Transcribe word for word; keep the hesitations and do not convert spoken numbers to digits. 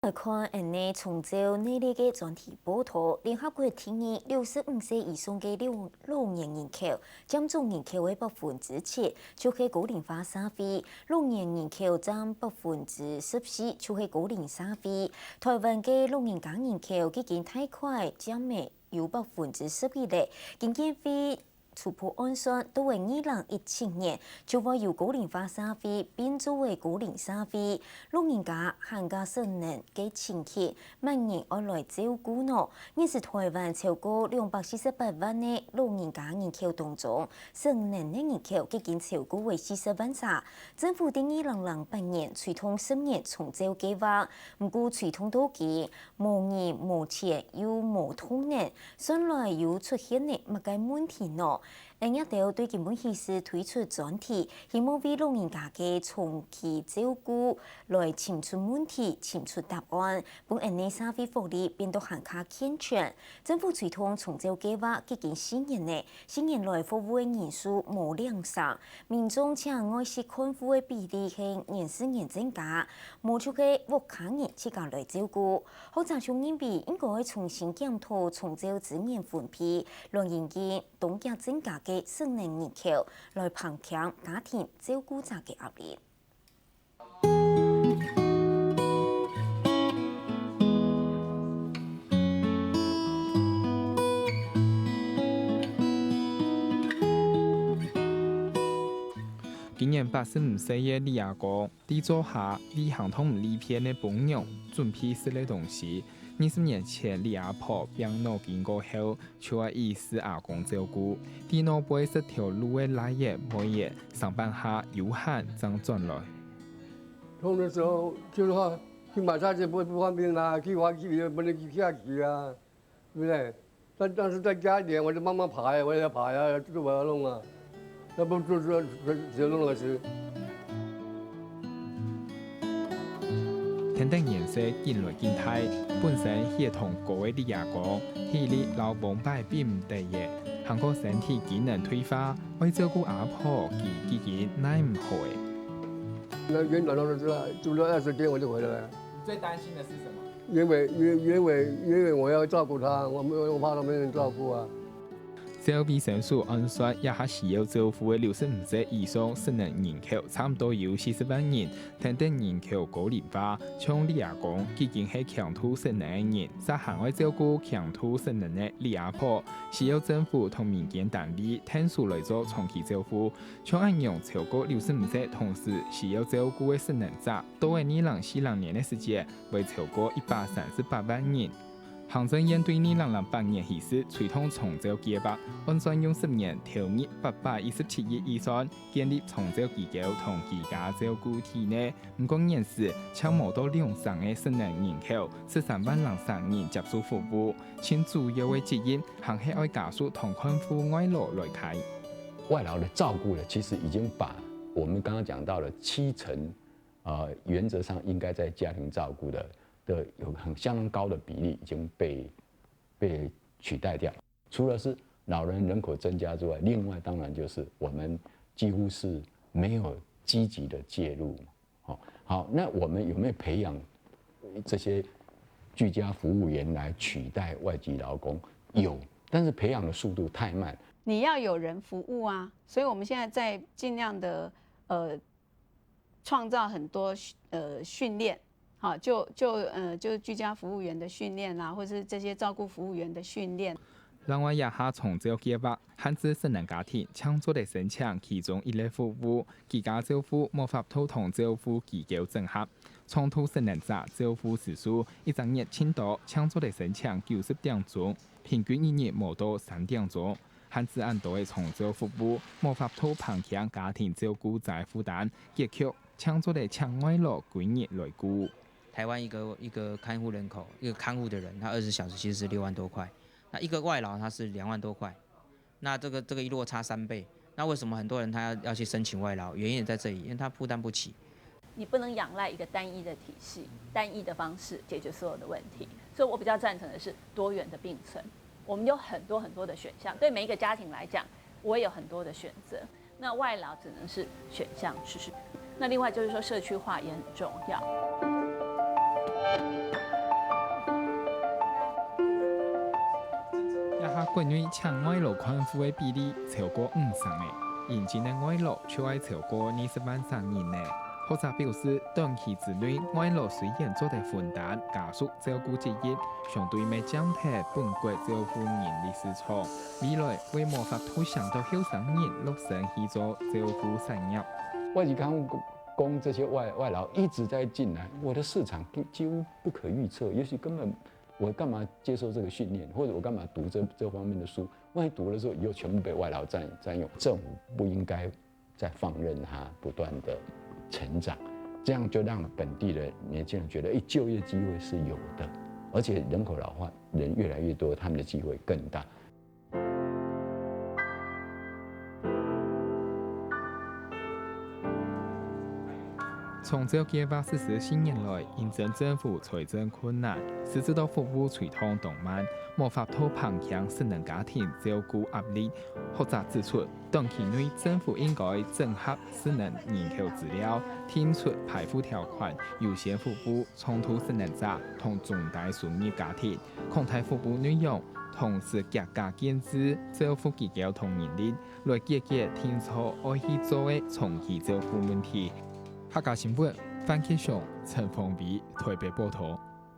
來看，恁呢長照內底个專題報導，聯合國定義六十五歲以上个老，老年人口，佔總人口个百分之七，就係高齡化社會。老年人口佔百分之十四，就係高齡社會。臺灣个老人家人口已經大概佔个有百分之十一咧。經建會 初步按算，到了二零一七年，就會由高齡化社會變做為高齡社會，老人家還過成人个情形，麼人愛來照顧呢？現時臺灣超過兩百四十八萬个老人家人口當中，成人个人口已經超過為四十萬儕。政府在二零零八年推動十年長照計畫，毋過推動到今，無人、無錢又無動能， 算來又出現了麼个問題呢？𠊎兜對今晡日時推出專題，希望為老人家个長期照顧來尋出問題、尋出答案，分𠊎兜社會福利變到還較健全。政府推動長照計畫已經四年了，四年來服務个人數無零星，民眾請外籍看護个比例係年時年增加，無就係屋下人自家來照顧。 學者就認為應該重新檢討長照資源分配，來因應當遽增加个成人人口，來減輕家庭照顧者个壓力。今年八十五歲个李阿公， 在灶下為行動毋利便个婆娘準備食个東西。二十年前，李阿婆病倒經過後，就愛依恃阿公照顧。在外背食頭路个倈仔、妹仔，上班下有閒正轉來。痛的時候，就是說去買菜就不，不方便啦，去花去也不能去下去啊。 对不对？但，但是在家里，我就慢慢爬呀，我也爬呀，就是我要弄啊，那不就是只有弄个事。天頂年歲緊來緊大，本身血糖高个李阿公，體力摎往擺比毋得了，還過身體機能退化，愛照顧阿婆，佢已經耐毋好了。那原來都是住了二十天我就回來了。你最担心的是什么？ 因为，因为，因为，因为我要照顾他，我没有，我怕他没人照顾啊。照卫生署按算，這下需要照顧个六十五歲以上成人人口差毋多有四十萬人，天頂人口高齡化，像李阿公已經係輕度失能个人，煞還愛照顧輕度失能个李阿婆，需要政府同民間單位𢯭手來做長期照顧。像恁樣超過六十五歲同時需要照顧个失能者，到了二零四零年个時節， 會超過一百三十八萬人。行政院對二零零八年起始推動長照計畫，按算用十年投入八百一十七億預算，建立長照機構同居家照顧體系。毋過現時，淨無到兩成个失能人口，十三萬零儕人接受服務，盡主要个責任還係愛家屬同看護外勞來揹。外勞的照顧呢，其實已經把我們剛剛講到的七成，呃，原則上應該在家庭照顧的 的有很相当高的比例已经被，被取代掉。除了是老人人口增加之外，另外当然就是我们几乎是没有积极的介入。好，好，那我们有没有培养这些居家服务员来取代外籍劳工？有，但是培养的速度太慢。你要有人服务啊，所以我们现在在尽量的，呃，创造很多训，呃，训练，好，就，就，呃，就是居家服务员的训练啦，或是这些照顾服务员的训练。另外，這下長照計畫限制失能家庭淨做得申請其中一類服務，居家照護無法度同照護機構整合。重度失能者照護時數，一隻月盡多淨做得申請九十點鐘，平均一日無到三點鐘。 限制恁多个長照服務，無法度減輕家庭照顧者个負擔，結局淨做得請外勞歸日來顧。台湾一个，一个看护人口，一个看护的人，他二十小时其实是六万多块，那一个外劳他是两万多块，那这个，这个一落差三倍，那为什么很多人他要，要去申请外劳？原因也在这里，因为他负担不起。 你不能仰赖一个单一的体系、单一的方式解决所有的问题。所以我比较赞成的是多元的并存。我们有很多很多的选项，对每一个家庭来讲，我也有很多的选择。那外劳只能是选项之一。那另外就是说，社区化也很重要。國內請外勞看護个比例超過五成呢，應徵个外勞就愛超過二十萬儕人呢。學者表示，短期之內外勞雖然做得分擔家屬照顧責任，相對乜佔忒本國照護人力市場，未來會無法度搶到後生人落身去做照護產業。外籍看護工這些外外勞一直在進來，我的市場幾乎不可預測，也許根本我幹嘛接受這個訓練，或者我幹嘛讀這這方面的書？萬一讀了之後，以後全部被外勞占占用，政府不應該再放任它不斷的成長，這樣就讓本地的年輕人覺得，哎，就業機會是有的，而且人口老化，人越來越多，他們的機會更大。長照計畫實施四年來，因爭政府財政困難，實質到服務推動當慢，無法度減輕失能家庭照顧壓力。學者指出，短期內政府應該整合失能人口資料，定出排戶條款，優先服務重度失能者同中低收入家庭，擴大服務內容，同時加加建置照護機構同人力，來解決定著愛去做个長期照護問題。客家新聞，范傑雄、陳鳳薇，台北報導。